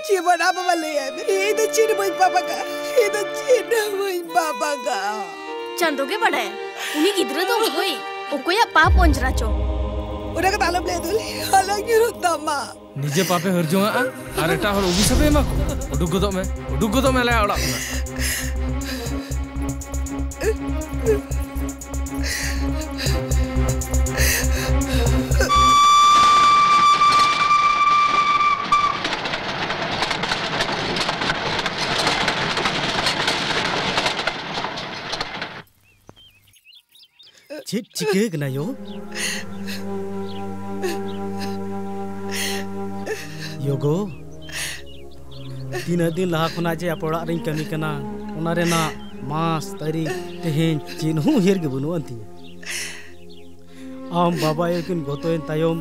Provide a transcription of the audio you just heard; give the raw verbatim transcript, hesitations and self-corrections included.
ᱡᱤᱵᱚᱱ ᱟᱢ ᱵᱟᱵᱟ ᱞᱟᱹᱭᱟᱭ ᱢᱮ, ᱤᱧ ᱫᱚ ᱪᱮᱫ ᱦᱚᱸ ᱵᱟᱹᱧ ᱯᱟᱯ ᱟᱠᱟᱫ, ᱤᱧ ᱫᱚ ᱪᱮᱫ ᱦᱚᱸ ᱵᱟᱹᱧ ᱯᱟᱯ ᱟᱠᱟᱫ᱾ ᱪᱟᱸᱫᱚ ᱜᱮ ᱵᱟᱰᱟᱭ, ᱩᱱᱤ ᱜᱤᱫᱽᱨᱟᱹ ᱫᱚ ᱚᱠᱚᱭ, ᱚᱠᱚᱭᱟᱜ ᱯᱟᱯ ᱚᱸᱡᱽᱨᱟ ᱪᱚ᱾ ᱚᱱᱟ ᱠᱟᱛᱷᱟ ᱟᱞᱚᱢ ᱞᱟᱹᱭ ᱫᱚᱞᱤ, ᱟᱞᱚᱧ ᱧᱩᱨᱩᱜ ᱛᱟᱢᱟ᱾ ᱱᱤᱡᱮ ᱯᱟᱯᱮ ᱦᱟᱹᱨᱡᱚᱝᱟᱜᱼᱟ ᱟᱨ ᱮᱴᱟᱜ ᱦᱚᱲ ᱚᱵᱷᱤᱥᱟᱯᱮ ᱮᱢᱟ ᱠᱚ? ᱩᱰᱩᱠ ᱜᱚᱫᱚᱜ ᱢᱮ, ᱩᱰᱩᱠ ᱜᱚᱫᱚᱜ ᱢᱮ ᱟᱞᱮᱭᱟᱜ ᱚᱲᱟᱜ ᱠᱷᱚᱱᱟᱜ᱾ ᱪᱮᱫ ᱪᱤᱠᱟᱹ ᱠᱟᱱᱟ ᱭᱳ? ᱭᱳᱜᱳ, ᱛᱤᱱᱟᱹᱜ ᱫᱤᱱ ᱞᱟᱦᱟ ᱠᱷᱚᱱᱟᱜ ᱡᱮ ᱟᱯᱮ ᱚᱲᱟᱜ ᱨᱤᱧ ᱠᱟᱹᱢᱤ ᱠᱟᱱᱟ, ᱚᱱᱟ ᱨᱮᱱᱟᱜ ᱢᱟᱥ, ᱛᱟᱹᱨᱤᱠᱷ, ᱛᱮᱦᱮᱧ ᱪᱮᱫ ᱦᱚᱸ ᱩᱭᱦᱟᱹᱨ ᱜᱮ ᱵᱟᱹᱱᱩᱜ ᱟᱱ ᱛᱤᱧᱟᱹ᱾ ᱟᱢ ᱵᱟᱵᱟ ᱟᱭᱳ ᱠᱤᱱ ᱜᱚᱛᱚᱭᱮᱱ ᱛᱟᱭᱚᱢ